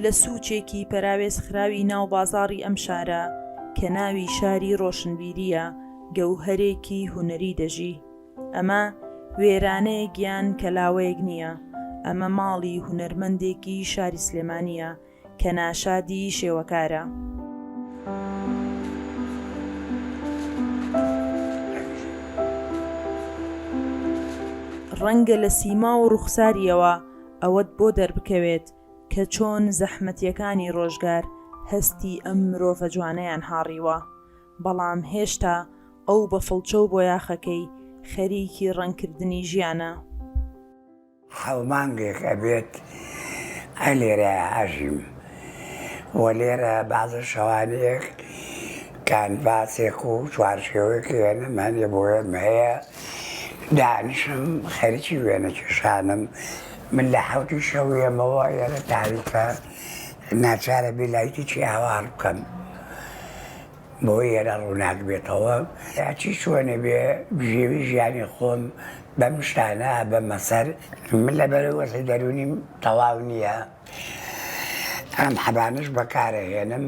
لە سووچێکی پەراوێزخراوی ناو بازاڕی ئەم شارە کە ناوی شاری ڕۆشنبیرییە، گەوهەرێکی هونەری دەژی. ئەمە وێرانەیەک یان کەلاوەیەک نییە، ئەمە ماڵی هونەرمەندێکی شاری سلێمانییە کە ناشادی شێوەکارە. ڕەنگە لە سیما و ڕوخساریەوە ئەوەت بۆ دەربکەوێت کە چۆن زەحمەتیەکانی ڕۆژگار هەستی ئەم مرۆڤە جوانەیان هاڕیوە، بەڵام هێشتا ئەو بە فڵچە و بۆیاخەکەی خەریکی ڕەنگکردنی ژیانە. حەو مانگێک ئەبێت ئە لێرە ئەژیم و لێرە بەعزە شەوانێک کانڤاسێک و چوارچێوەیەکی وێنەم هەنێ بۆیەم هەیە دانیشم خەریکی وێنەکێشانم من لە حەوتی شەو یەمەوە ئێرە تاریکە ناچارە بێ لایتێکی ئاوا هەڵبکەم. بۆی ئێرە ڕووناک بێتەوە. هەرچی چۆنێ بێ بژێوی ژیانی خۆم بەم شتانە ئەبەمە سەر. من لەبەرئەوەی وەزعی دەروونیم تەواو نییە ئەم حەبانەش بەکارئەهێنم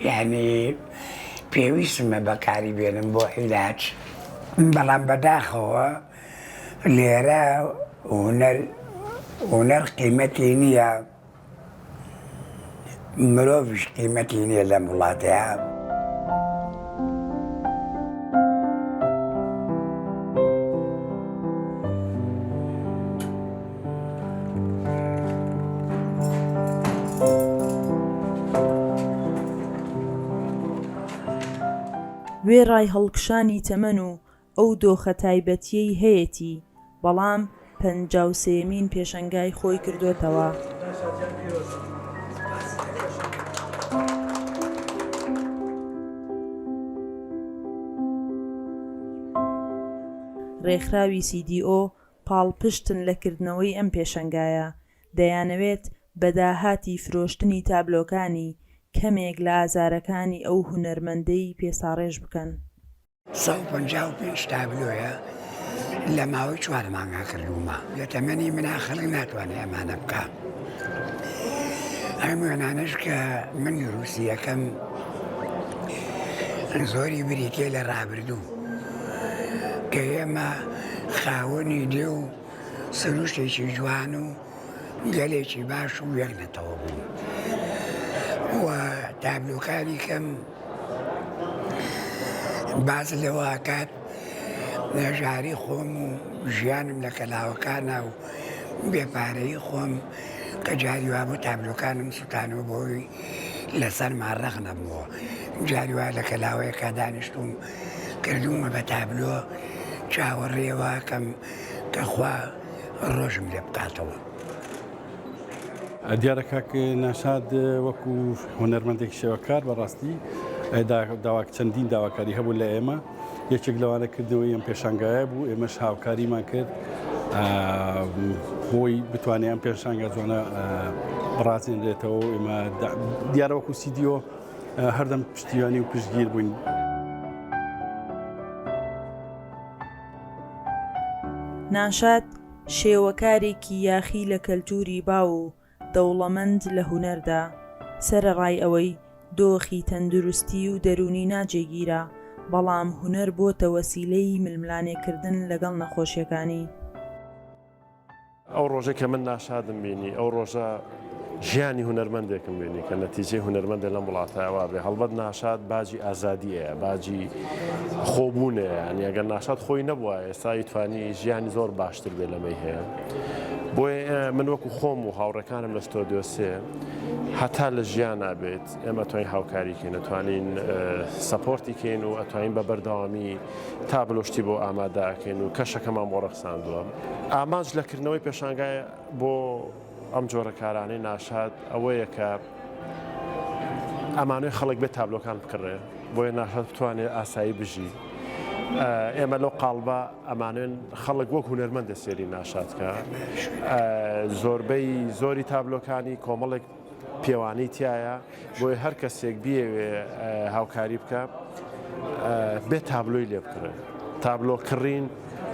یانی پێویستمە بەکاری بێنم بۆ عیلاج بەڵام بەداخەوە لێرە هونەر هونەر قیمەتی نییە. مرۆڤیش قیمەتی نییە لەم وڵاتەیا. وێڕای هەڵکشانی تەمەن و ئەو دۆخە تایبەتییەی هەیەتی، بەڵام پەنجا و سێیەمین پێشەنگای خۆی کردۆتەوە. رێکخراوی CDO پاڵپشتن لە کردنەوەی ئەم پێشەنگایە، دەیانەوێت بە داهاتی فرۆشتنی تابلۆکانی، کەمێک لە ئازارەکانی ئەو هونەرمەندەی پێ ساڕێژ بکەن. 155 تابلۆیە لە ماوەی چوار مانگا کردوومە. لە تەمەنی منا خەڵک ناتوانێ ئەمانە بکا. ئەم وێنانەش کە من دروستی ئەکەم زۆری بریتیە لە ڕابردوو کە ئێمە خاوەنی دێ و سروشتێکی جوان و گەلێکی باش و یەک نەتەوە بووین و تابلۆکانی کەم باس لەوە ئەکات نەژاری خۆم و ژیانم لە کەلاوەکانە و بێپارەیی خۆم کە جاری وابوو تابلۆکانم سوتانەوە بۆی لەسەرما ڕەق نەبووە جاری وا لە کەلاوەیەکا دانیشتوم کردوومە بە تابلۆ چاوەڕێواکەم کە خوا ڕۆژم لێ بکاتەوە. دیارە کاک ناشاد وەکو هونەرمەندێکی شێوەکار بەڕاستی چەندین داواکاری هەبوو لە ئێمە یەکێک لەوانە کردنەوەی ئەم پێشانگایە بوو ئێمەش هاوکاریمان کرد بۆی بتوانێت ئەم پێشانگا جوانە بڕازێنرێتەوە ئێمە دیارە وەکو سیدیۆ هەردەم پشتیوانی و پشتگیر بووین. ناشاد شێوەکارێکی یاخی لە کەلتووری باو و دەوڵەمەند لە هونەردا، سەرەڕای ئەوەی دۆخی تەندروستی و دەروونی ناجێگیرە، بەڵام هونەر بۆتە وەسیلەی ململانێکردن لەگەڵ نەخۆشیەکانی. ئەو ڕۆژەی کە من ناشادم بینی، ئەو ڕۆژە ژیانی هونەرمەندێکم بینی کە نەتیجەی هونەرمەندە لەم وڵاتە وابێ. هەڵبەت ناشاد باجی ئازادییە، باجی خۆبوونە. یانی ئەگەر ناشاد خۆی نەبووە ئێستا ئەیتوانی ژیانی زۆر باشتر بێ لەمەی هەیە. بۆیە من وەکو خۆم و هاوڕێکانم لە ستۆدیۆ سێ هەتا لە ژیانا بێت ئێمە ئەتوانین هاوکاری کەین، ئەتوانین سەپۆرتی کەین و ئەتوانین بە بەردەوامی تابلۆ شتی بۆ ئامادە ئەکەین و کەشەکەمان بۆ ڕەخساندووە. ئامانج لە کردنەوەی پێشانگای بۆ ئەم جۆرە کارانەی ناشاد ئەوەیە کە ئەمانەوێ خەڵک بێت تابلۆکان بکڕێ بۆیە ناشاد بتوانێت ئاسایی بژی. ئێمە لەو قاڵبە ئەمانوێن خەڵک وەک هونەرمەندە سێری ناشاد کە زۆربەی زۆری تابلۆکانی کۆمەڵێک پێوانەی تایە بۆیە هەر کەسێک بیەوێ هاوکاری بکە بێ تابلۆی لێ بکڕێ تابلۆ کڕین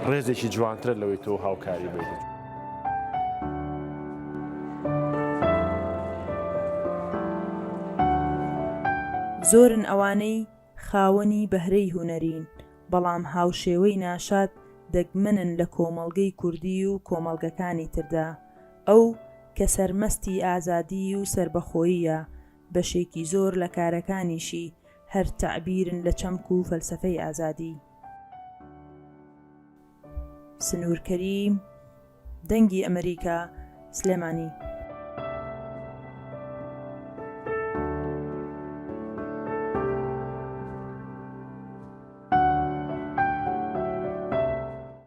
ڕێزێکی جوانترە لەوەی تۆ هاوکاری بیت. زۆرن ئەوانەی خاوەنی بەهرەی هونەرین، بەڵام هاوشێوەی ناشاد دەگمەنن لە کۆمەڵگەی کوردی و کۆمەڵگەکانی تردا. ئەو کە سەرمەستی ئازادیی و سەربەخۆییە، بەشێکی زۆر لە کارەکانیشی هەر تەعبیرن لە چەمک و فەلسەفەی ئازادی. سنوور کەریم، دەنگی ئەمەریکا، سلێمانی.